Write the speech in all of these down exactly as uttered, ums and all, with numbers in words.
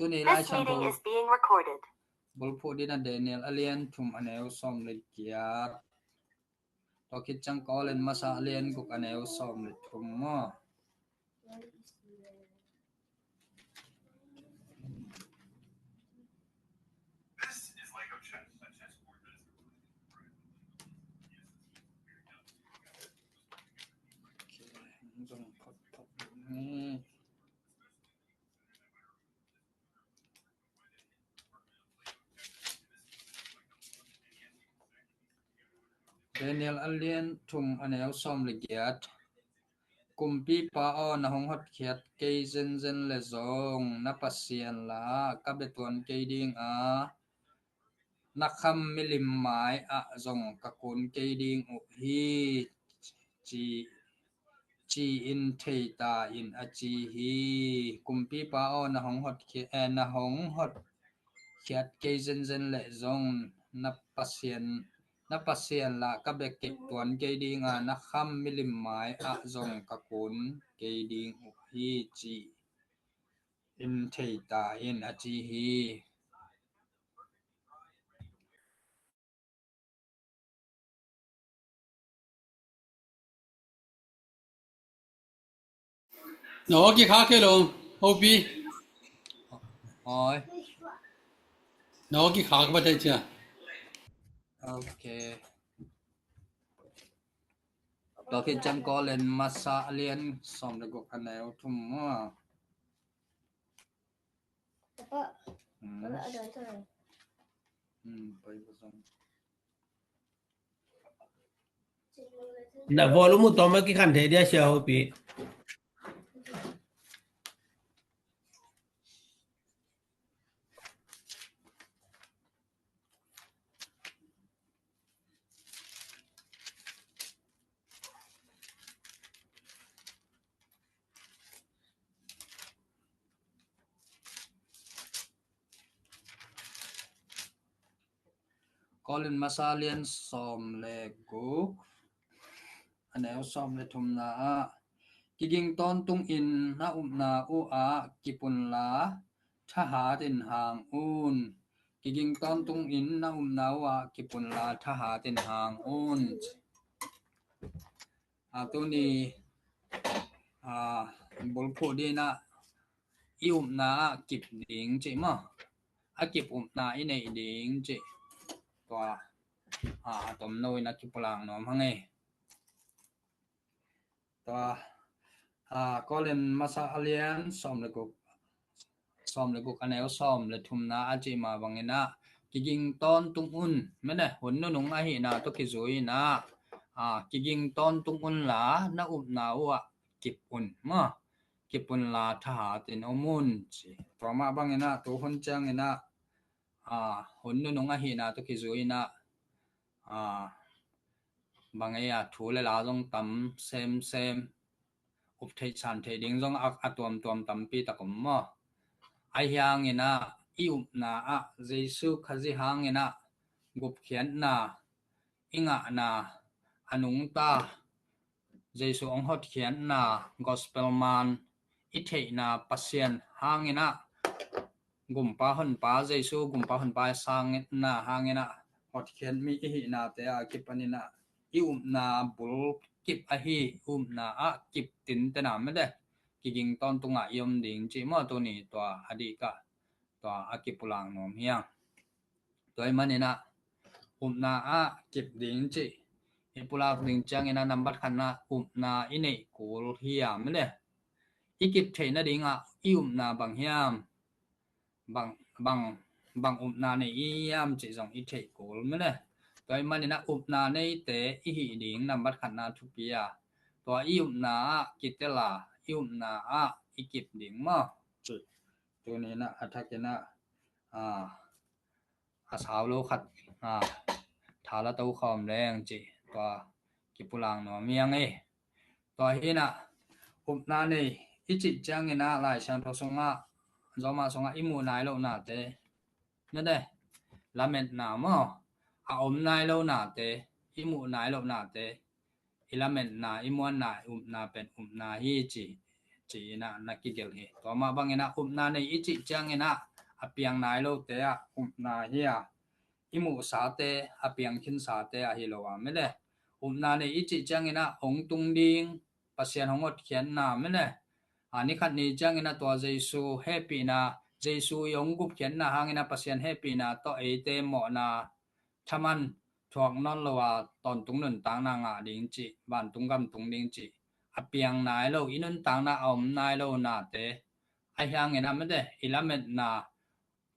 Tuni Lai Siangtho meeting is being recorded. Bulphuh dina Daniel a lian thum a neu sawm le giat. Tua khit ciang Korin masa a lian guk a neu sawm le thum maw? Daniel a lian thum a neu sawm le giat. Kumpipa aw, na hong hotkhiat kei zenzen le zong na Pasian la-ah ka bia tuan kei ding a, na kham milim mai-ah zong ka kun kei ding uh hi, ci, ci-in thei ta in, a ci hi. Kumpipa aw, na hong hotkhiat, eh, na hong hotkhiat kei zenzen le zong na Pasian, na Pasian la ka bia kei tuan kei ding a, na kham milim mai-ah zong ka kun kei ding uh hi, ci-in thei ta in, a ci hi. Na aw kikhak kei lo, hopi. Oi. Na aw kikhak ba thei cia. Ok. Tua khit ciang Korin masa a lian sawm le guk a neu thum maw? Papa, hmm. Papa, ada tu. Hmm, pai pasang. Na volume uh tawm a kikhan thei dia sia hopi. Korin masa lian sawm le guk a neu sawm le thumna ah, kiging tawntungin na upna uh ah kip unla thahat in hang un. Kiging tawntungin na upna uh ah kip unla thahat in hang un. A tuni a bulphuh dinah i upna ah kip ding cih maw? A kip upna i neih ding cih tua a tomno in a kipulak nuam hang e. Tua a Korin masa a lian sawm le guk, sawm le guk a neu sawm le thumna a cih mah bangin ah kiging tawntung un, mene hun nunung ahihna tawh kizui in ah kiging tawntung unla na upna uh ah kip un maw? Kip unla thahat in om un ci. Tua mah bangin ah tu hun ciangin ah hun nunung ahihna tawh kizui in ah bang ei a thu le la zong tam semsem, up theih san theih ding zong a tuamtuam tampi tak om maw? Ahi hangin ah i upna ah Jesu Khazih hangin ah gupkhiatna i ngahna, a nungta Jesu hong hotkhiatna, gospel man i theihna, Pasian hangin ah gumpa honpa, Jesu gumpa honpa i sangna hangin ah hotkhiat mi i hihnate a kipanin ah i upna bul kip ahi, upna ah kip tintena mede kiging tawntungah i om ding cih maw? Tuni tua a dikah tua a kipulak nuam hiang. Tua i manin ah upna ah kip ding cih i pulak ding ciangin ah nambat khatna upna i neih kul hiam le i kip theih nadingah i upna bang hiam? Bang, bang, bang upna nei i hiam cih zong i theih kul mene. Tua i manin ah upna neite i hih ding nambat khatna thupi a, tua i upna ah kitel a, i upna ah i kip ding maw? Cih tuni in ah a thakin ah a sau lo khat thala to khawm leng cih tua kipulak nuam hiang e. Tua hi in ah upna nei i cih ciangin ah Lai Siangtho sungah, Roma sungah i muh nai lohnate, mede lametna maw? A om nai lohnate, i muh nai lohnate, i lametna, i muanna, i upna pen upna hi ci, ci in ah na kigelh hi. Tua mah bangin ah upna nei i cih ciangin ah a piang nai lote ah upna hi a, i muhsate a piang khinsate ahi lo a mele. Upna nei i cih ciangin ah hong tung ding, Pasian hong hotkhiatna mele. A, ni khat ni ciangin ah tua Jesu hehpihna, Jesu i hong gupkhiatna hangin ah Pasian hehpihna tawh eite mawhna thaman thuak nawn lo a tawntung nuntakna ngah ding cih, vantung gam tung ding cih a piang nai lo, i nuntakna a om nai lo nate ahi hangin ah mete i lametna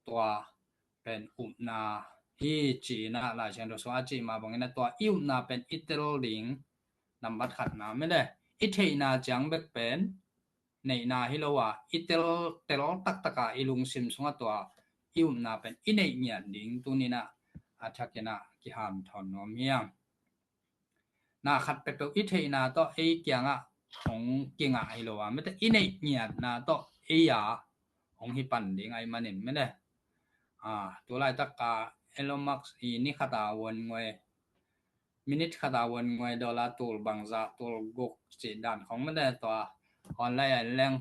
tua pen upna hi ci-in ah Lai Siangtho sungah a cih mah bangin ah tua i upna pen i tel ding nambat khatna mete i theihna ciang bek pen neihna hi lo a, i tel, tel taktak a i lungsim sungah tua i upna pen i neih ngiat ding tuni-in ah a thakin ah kihanthawn nuam hi hang. Na khat peuhpeuh i theihna tawh ei kiangah hong kingah hi lo a, mete i neih ngiatna tawh ei a hong hi pan ding ahih manin mete. A, tu laitak a Elon Musk i ni khat a wan ngoi, minute khat a wan ngoi dollar tul bangzah, tul guk cih dan khong mete tua online a leng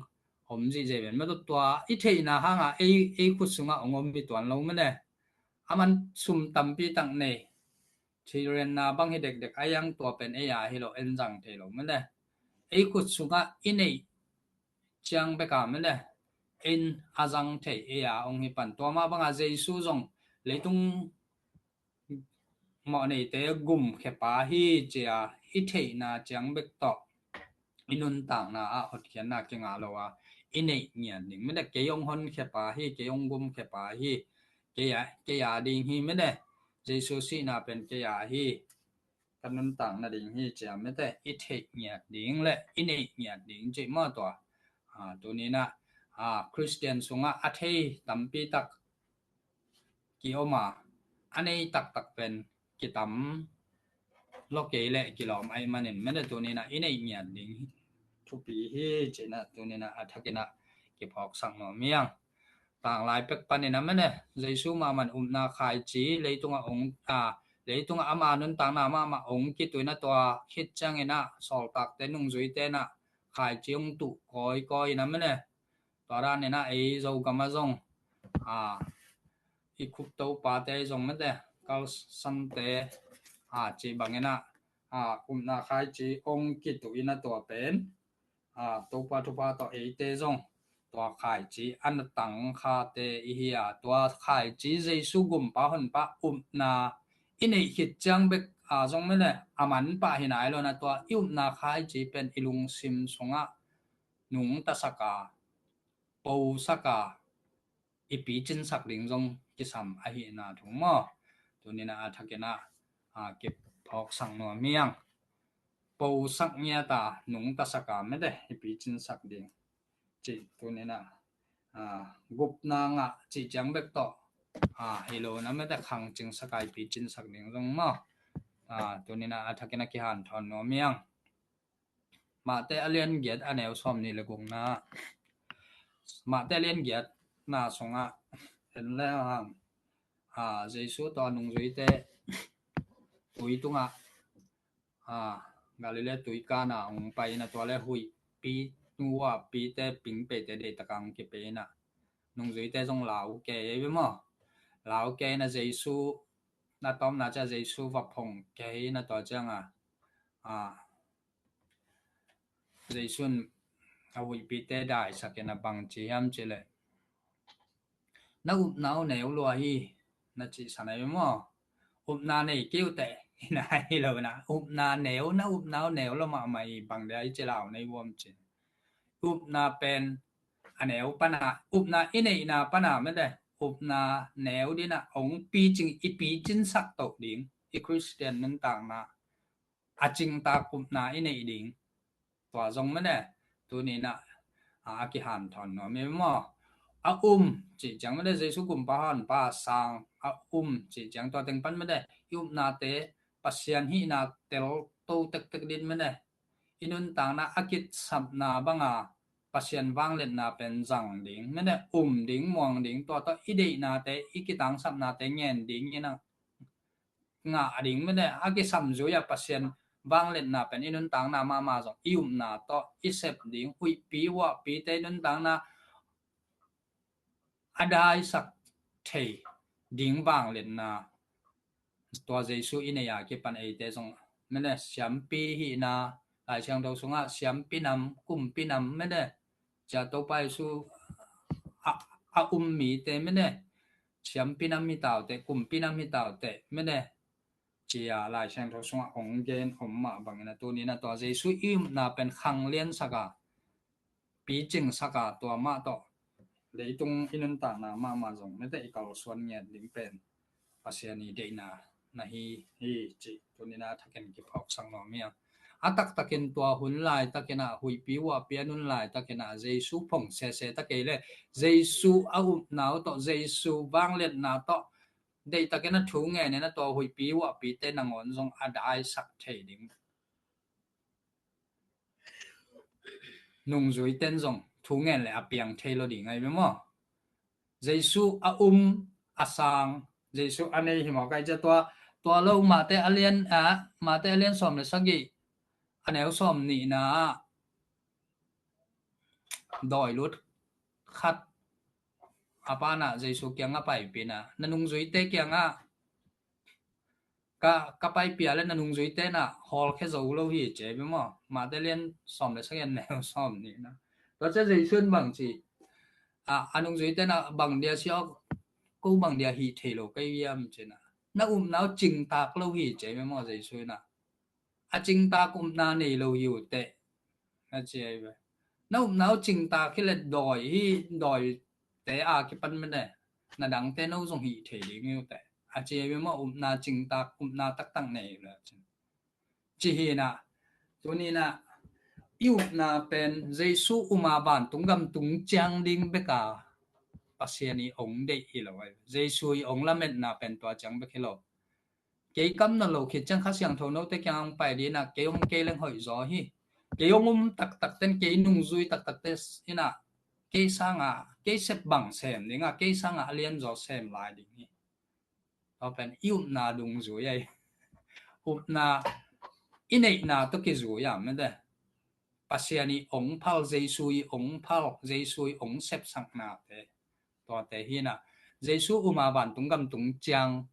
om zihziah ven mete tua i theihna hangah ei, ei khut sungah hong om hi tuan lo mete. Aman sum tampi tak nei, thirianna bang hi dekdek a, ei ang tua pen ei a hi lo, en zang thei lo mete. Ei khut sungah i neih ciang bek a mete, en a zang thei ei a hong hi pan. Tua mah bangah Jesu zong leitung mawhneite gumkhiapa hi ci-a i theihna ciang bek tawh i nuntakna ah hotkhiatna kingah lo a, i neih ngiat ding mete. Kei hong honkhiapa hi, kei hong gumkhiapa hi, kei a, kei a ding hi mete. Jesu sihna pen kei a hi, ka nuntak nading hi ci-a mete i theih ngiat ding le i neih ngiat ding cih maw tua. A, tuni-in ah, a, Khristian sungah a thei tampi tak kiom a, a nei taktak pen kitam lo kei le kilawm ahih manin mete tuni-in ah i neih ngiat ding thupi hi ci-in ah tuni-in ah a thakin ah kiphawksak nuam hi hang. Tanglai pek panin a mete Jesu mahmah upna khaici leitungah hong, a, leitungah ama nuntakna mahmah hong kituh in ah tua khit ciangin ah sawltakte nungzuite in ah khaici hong tuh kawikawi in a mete. Tua danin ah ei Zogam ah zong, a, i khup topate zong mete, kalsante, a, cih bangin ah, a, upna khaici hong kituh in ah tua pen, a, Topa thupha tawh eite zong tua khaici a na tangkhate i hi a, tua khaici Jesu gumpa honpa upna i neih khit ciang bek a zong mete a manpah hi nai lo in ah tua i upna khaici pen i lungsim sungah nungtasak a, posak a, i picinsak ding zong kisam ahihna thu maw. Tuni-in ah a thakin ah, a, kiphawksak nuam hi hang. Posak ngiat a, nungtasak a mete i picinsak ding cih tuni-in ah, a, gupna ngah cih ciang bek tawh, a, hi lo in ah mete khangcingsak a, i picinsak ding zong maw. A, tuni-in ah a thakin ah kihanthawn nuam hi hang. Mate a lian giat a neu sawmnih le gukna. Mate a lian giatna sungah en le hang, a, Jesu tawh a nungzuite tui tungah, a, Galilee tui kanah hong pai in ah tua le huihpi, huihpite, pingpeite deihtak a hong kipia in ah nungzuite zong lau kei ei ve maw. Lau kei in ah Jesu, na tawpna ciah Jesu va phong kei in ah tua ciangah, a, Jesu in a huihpite daisak in ah bang ci hiam cih leh, na upna uh neu lua hi, na cihsan ahi maw. Upna nei kei uh teh hi na hi lo in ah, upna neu, na upna uh neu lua mahmah hi, bang dia i ci lau nei vuam cin. Upna pen a neu pan a, upna i neihna pan a mete upna neu ding in ah hong picing, i picinsak toh ding, i Khristian nuntakna a cingtak upna i neih ding. Tua zong mete tuni-in ah, a, a kihanthawn nuam hi maw. A um cih ciang mete Jesu gumpa honpa sang a um cih ciang tua teng pan mete i upnate Pasian hihna telto tektek ding mete i nuntakna a kitsapna banga Pasian vangliatna pen zang ding mete, um ding, muang ding, tua tawh i deihnate, i kitangsapnate ngen ding in ah ngah ding mete, a kisamzui a Pasian vangliatna pen i nuntakna mahmah zong i upna tawh i sep ding, huihpi huahpite i nuntakna a daisak thei ding vangliatna tua Jesu i nei a kipan eite zong mene siampi hihna, Lai Siangtho sungah siampi nam, kumpi nam mene, cia Topa Jesu a, a um mite mene siampi nam hi taute, kumpi nam hi taute mene, cia Lai Siangtho sungah hong gen om mah bangin a tunin a tua Jesu i umna pen khang liansak a, picingsak a, tua mah tawh leitung i nuntakna mahmah zong mete i kalsuan ngiat ding pen Pasian i deihna na hi hi cih tunin a thakin kiphawksak nuam hi a. A taktakin tua hun laitakin a huihpi uahpi a nun laitakin a Jesu phong sese ta kei le Jesu a upna uh tawh Jesu vangliatna tawh deihtakin a thu ngenin a tua huihpi uahpite nangawn zong a daisak thei ding nungzuiten zong thu ngen le a piang thei lo ding ai ve maw? Jesu a um a sang, Jesu a nei hi maw kai cia tua, tua lo Mate a lian a, Mate a lian sawm le sagih a neu sawm nihna ah dawi lut khat a pana Jesu kiangah paipina na nungzuite kiangah ka, ka paipia le na nungzuite na hawlkhia zo lo hi ci ai ve maw? Mate lian sawm le sagih a neu sawm nihna. Tua cia Jesu in bang ci a, a nungzuite na bang dia si aw, ko bang dia hih thei lo kei viam cina. Na upna uh cingtak lo hi ci ai ve maw Jesu in a a cingtak upna nei lo hi uh teh na ci ai ve. Na upna uh cingtak hi le dawi hi, dawite a kipan mene na dangte no zong hih thei ding hi uh teh a ci ai ve maw? Upna cingtak, upna taktak nei lo ci hi na. Tunin a i upna pen Jesu uma vantung gam tung ciang ding beka Pasian i ong deih hi lo ai. Jesu i ong lametna pen tua ciang bek hi lo. Kei kam na lo khit ciang Kha Siangtho note kiang ang pai dina kei om kei leng hoih zaw hi. Kei ong um taktak ten kei nungzui taktak te ina kei sanga kei sep bang sem dinga kei sanga a lian zaw sem lai ding hi. Tua pen i upna dungzui ai. Upna i neihna tawh kizui a mete. Pasian i ong phal, Jesu i ong phal, Jesu i ong sepsaknate. Tuate hina Jesu uma vantung gam tung ciang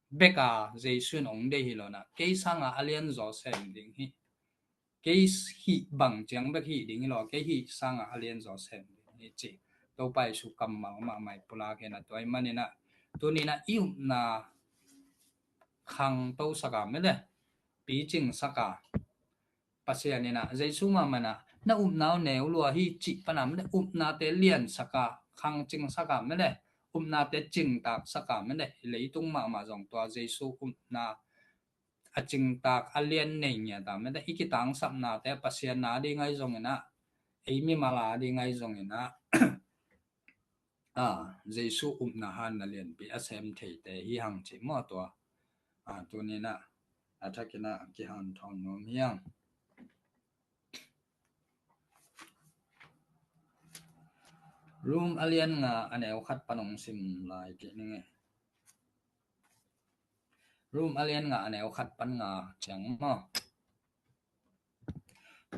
beka Jesu in ong deih hi lo na kei sanga a lian zaw sem ding hi. Kei hih bang ciang bek hih ding hi lo, kei hih sanga a lian zaw sem ding hi ci. Topa Jesu kammal mahmah i pulak hi na tua i manin a tunin a i upna khangto saka mete picing saka Pasian in a Jesu mahmah in a na upna uh neu lua hi cih pana mete upnate lian saka khangcing saka mete upnate cingtak saka mete leitung mahmah zong tua Jesu upna a cingtak a lian nei ngiat a mete i kitangsapnate Pasian na ding ai zongin a ei mimal a ding ai zongin a a Jesu upna han na lianpi a sem theite hi hang cih maw tua. A tunin a a thakin a kihanthawn nuam hi hang. Rom a lian nga a neu khat pan ong sim lai kei ning e. Rom a lian nga a neu khat pan nga ciang maw?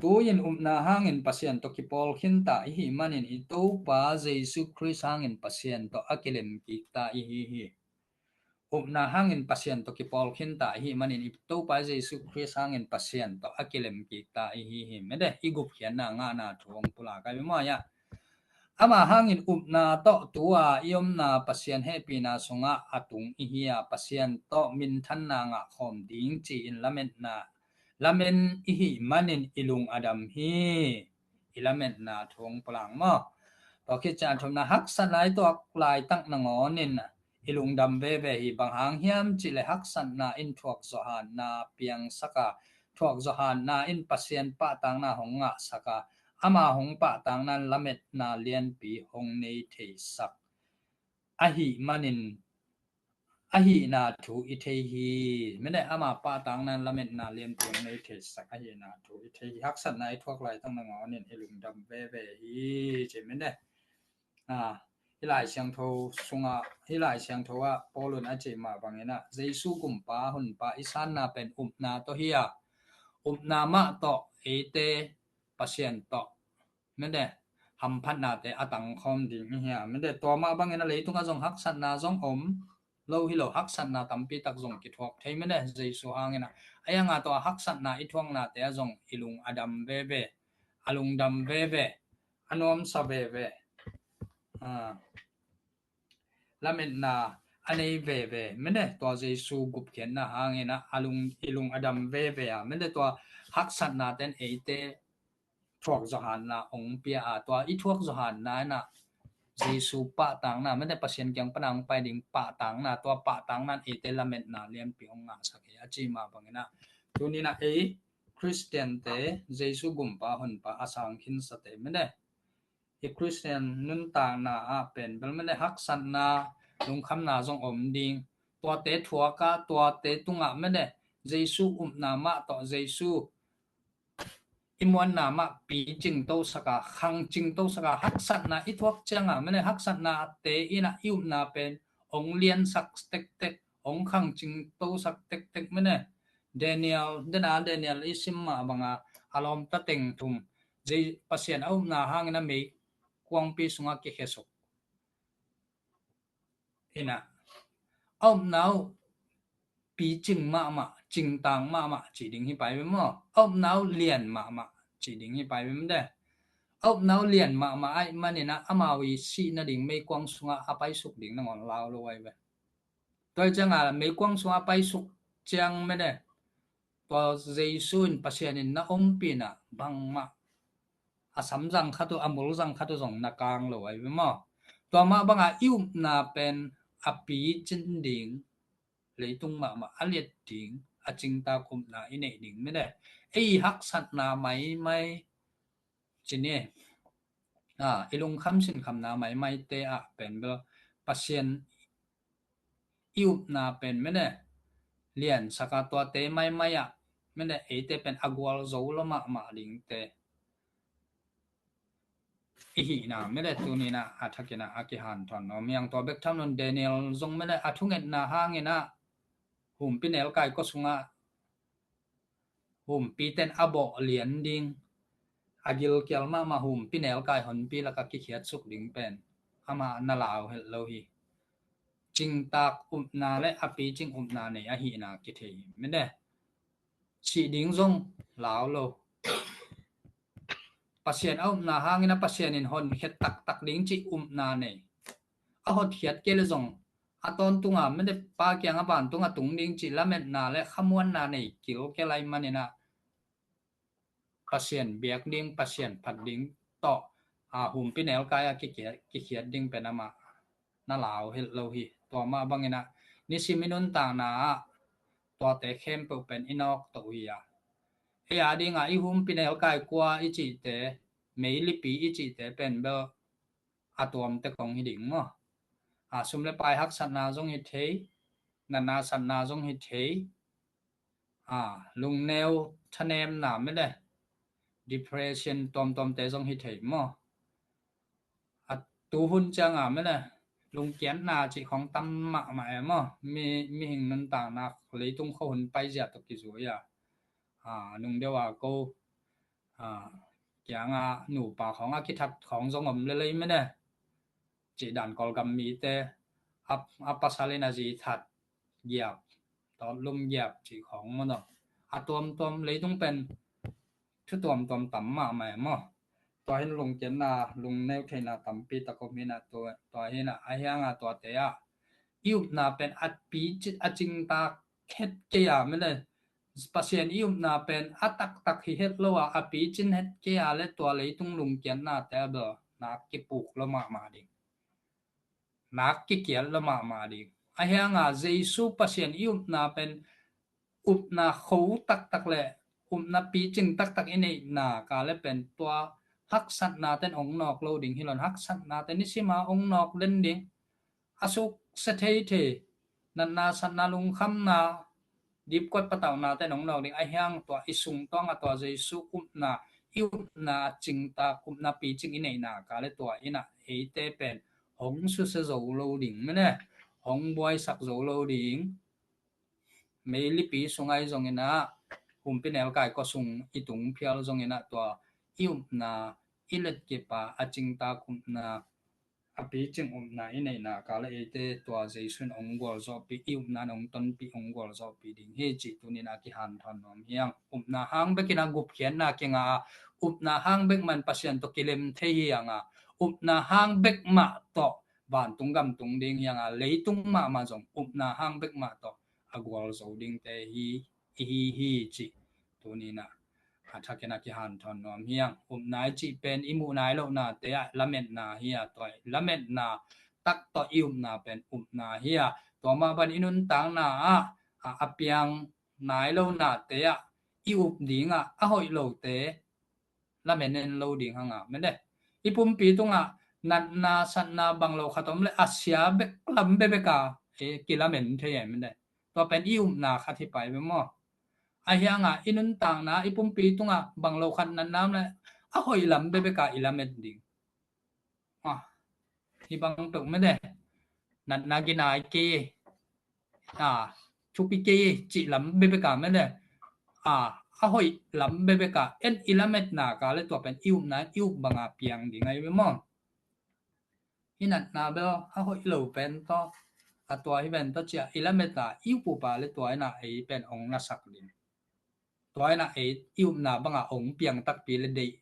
Tu-in upna hangin Pasian tawh kipawl khinta i hih manin i Topa Jesu Khrist hangin Pasian tawh a kilem kikta i hi hi. Upna hangin Pasian tawh kipawl khinta i hih manin i Topa Jesu Khrist hangin Pasian tawh a kilem kikta i hi hi. Mede i gupkhiatna ngahna thu hong pulak a i maw ia. Ama hangin upna tawh tua i omna Pasian hehpihna sungah a tung i hi a Pasian tawh minthanna ngah khawm ding ci-in lametna lamen i hih manin i lung a dam hi. I lametna thu hong pulak maw? Tua khit ciang a thumna haksatna i tuak laitak nangawnin i lungdam veve hi. Bang hang hiam cihleh haksatna in thuak zawhana piangsaka thuak zawhana in Pasian pahtakna hong ngahsaka ama hong pahtakna in lametna lianpi hong nei theisak ahih manin ahihna thu i thei hi. Mene ama pahtakna in lametna lianpi hong nei theisak ahihna thu i thei hi. Haksatna i thuak laitak nangawnin i lungdam veve hi. Ci mene a hi Lai Siangtho sungah hi Lai Siangtho ah Paul un a cih mah bangin ah Jesu gumpa hunpa i sanna pen upna tawh hi a upna mah tawh eite Pasian tawh mene hamphatnate a tangkhawm ding hi hiam. Mede tua mah bangin a leitung a zong haksatna zong om lo hi lo, haksatna tampi tak zong kithuak thei mede Jesu hangin a. A hianga tua haksatna i thuaknate a zong i lung a dam veve, a lungdam veve, a nuamsa veve. Ah. Lametna a nei veve mede tua Jesu gupkhiatna hangin a, a lung, i lung a dam veve a. Mede tua haksatna ten eite thuak zawhatna ong pia a, tua i thuak zawhatna in a Jesu pahtakna mede Pasian kiang pana ong pai ding pahtakna, tua pahtakna in eite lametna lianpi ong ngahsak hi a ci mah bangin a. Tunin a ei Khristiante, Jesu gumpa honpa a sang khinsate mede i Khristian nuntakna ah pen bel mede haksatna, lungkhamna zong om ding. Tuate thuak a, tuate tungah mede Jesu upna mah tawh Jesu i muanna mah picing tosak a, khangcing tosak a, haksatna i thuak ciangah mede haksatnate in a i upna pen ong liansak tektek, ong khangcing tosak tektek mede. Daniel, dena Daniel i sim mah banga a lawmta teng thum Pasian a upna hangin a meikuangpi sungah kikhesuk. Ina a upna uh picing mahmah, cingtang mahmah ci ding hi pai ve maw? A upna uh lian mahmah ci ding hi pai ve mede. A upna uh lian mahmah ahih manin a amau i sih nading meikuang sungah a paisuk ding nangawn lau lo ahi ve. Tua hi cianga meikuang sungah a paisuk ciang mede tua Jesu in Pasian in na ompihna bangmah a samzang khat uh, a mulzang khat uh zong na kang lo ahi ve maw? Tua mah banga i upna pen a picin ding, leitung mahmah a liat ding, a cingtak upna i neih ding mede. Ei haksatna maimai ci ni, a, i lungkham sinkhamna maimaite ah pen bel Pasian i upna pen mede liansak a, tuate maimai ah mede eite pen a gualzo lo mahmah dingte i hihna mede tunin a, a thakin a, a kihanthawn om hi hang. Tua bek tham loin Daniel zong mede a thungetna hangin a humpi nelkai kua sungah humpiten a bawh lian ding, a gilkial mahmah humpi nelkai honpi lakah kikhiatsuk ding pen amah na lau helh lo hi. Cingtak upna le a picing upna nei ahihna kithei hi mede. Sih ding zong lau lo. Pasian a upna hangin a Pasian in honkhiat taktak ding cih upna nei. A hotkhiat kei le zong a tawntunga mede Pa kiangah vantunga tung ding cih lametna le khamuanna nei kilkel ahih manin a Pasian biak ding, Pasian phat ding tawh a humpi nelkai a kikhiat, kikhiat ding pen amah na lau helh lo hi. Tua mah bangin a nisim i nuntakna ah tuate khempeuh pen i nawk to uh hi a. Ei a dinga i humpi nelkai kua i cihte, meilipi i cihte pen bel a tuamte kong hi ding maw? A sum le pai haksatna zong hi thei, natna satna zong hi thei, a lungneu thanemna mede, depression tuamtuamte zong hi thei maw? A tuhun cianga mede lungkiatna cih khong tam mahmah e maw? Mi, mihing nuntakna leitung khuahun paizia tawh kizui a, a nungdeuh a ko a kianga nupa khong a kithat khong zong om lelei mede. Cih dan Kawlgam mite a, a pasal in a zi that giap, tawtlum giap cih khong maw no. A tuamtuam leitung pen thu tuamtuam tam mahmah e maw? Tua hin lungkiatna, lungneu theihna tampi tak om hi a, tua, tua hi a, a hianga tuate ah i upna pen a picin, a cingtak het kei a mede Pasian i upna pen a taktak hi het lo a, a picin het kei a le tua leitung lungkiatnate a bel nak kipuk lo mahmah ding, nak kikial lo mahmah ding. A hianga Jesu Pasian i upna pen upna kho taktak le upna picing taktak i neihna ka le pen tua haksatna ten ong nawk lo ding hi lo in, haksatna ten nisima ong nawk den ding. A sukse thei thei, natna satna lungkhamna, dipkuat patauhnate nong nawk ding a hiang tua i sungtawng a tua Jesu upna, i upna cingtak upna picing i neihna ka le tua in a eite pen hong suse zo lo ding mene, hong buaisak zo lo ding. Meilipi sung ahi zongin a, humpi nelkai kua sung i tung phial zongin a tua i upna, i letkip a, a cingtak upna, a picing upna i neihna kal ah eite tua Jesu in hong gualzawhpih, i upna in hong tonpih, hong gualzawhpih ding hi cih tuni-in a kihanthawn nuam hi hang. Upna hang bekin a gupkhiatna kingah a, upna hang bek mah in Pasian tawh kilem thei hi hang a, upna hang bek mah tawh vantung gam tung ding hi hang a, leitung mahmah zong upna hang bek mah tawh a gualzo dingte hi, i hi hi cih tuni-in a, a thakin a kihanthawn nuam hi hang. Upna i cih pen i muh nai lohnate ah lametna hi a, tua i lametna tak tawh i upna pen upna hi a, tua mah bang i nuntakna ah a, a piang nai lohnate ah i up ding a, a hoih lote lamen en lo ding hang a, mede. I pumpi tungah natna satna bang lo khat om leh a sia bek lam bekbek a, e, kilamen thei e, mede. Tua pen i upna khat hi pai ve maw. Ahi hang a i nuntakna, i pumpi tungah bang lo khat natna om leh a hoih lam bekbek a i lamen ding. Ah, hi bang peuh mede. Natna ginai kei, ah, thupi kei cih lam bekbek a mede. Ah, a hoih lam bekbek a en i lametna kal leh tua pen i upna, i up bang a piang ding ahi ve maw. I natna bel a hoih lo pen tawh, a tua hi ven tawh ci a i lamet a i up up a leh tua in a ei pen hong nasak ding. Tua in a ei i upna bang a hong piang takpi leh deih,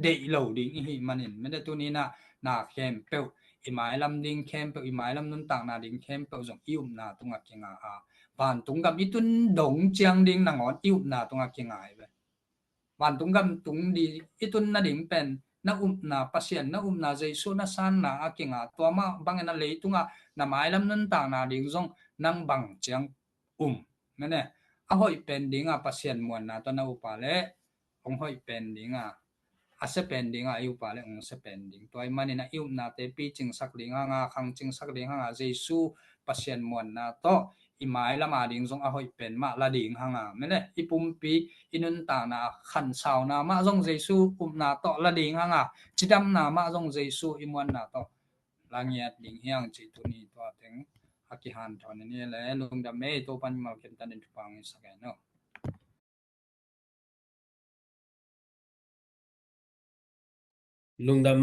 deih lo ding i hih manin, mede, tuni-in a na khempeuh, i mailam ding khempeuh, i mailam nuntakna ding khempeuh zong i upna tungah kinga a, vantung gam i tun dong ciang ding nangawn i upna tungah kinga hi ve. Vantung gam tung ding i tun nading pen na upna Pasian, na upna Jesu na sanna a kinga, tua mah bangin a leitungah na mailam nuntakna ding zong nang bang ciang um, mede. A hoih pen ding a Pasian muanna tawh na up a leh hong hoih pen ding a, a sia pen ding a i up a leh hong sia pen ding. Tua ahih manin a i upnate picingsak ding hang a, khangcingsak ding hang a, Jesu Pasian muanna tawh i mailam a ding zong a hoih pen mah la ding hang a, mede. I pumpi, i nuntakna, khansauna mah zong Jesu upna tawh la ding hang a, cidamna mah zong Jesu i muanna tawh la ngiat ding hi hang cih tuni tua teng a kihanthawn in hi leh. Lungdam ei, Topa'n mimal khen tanin thupha hong hisak hen aw. Lungdam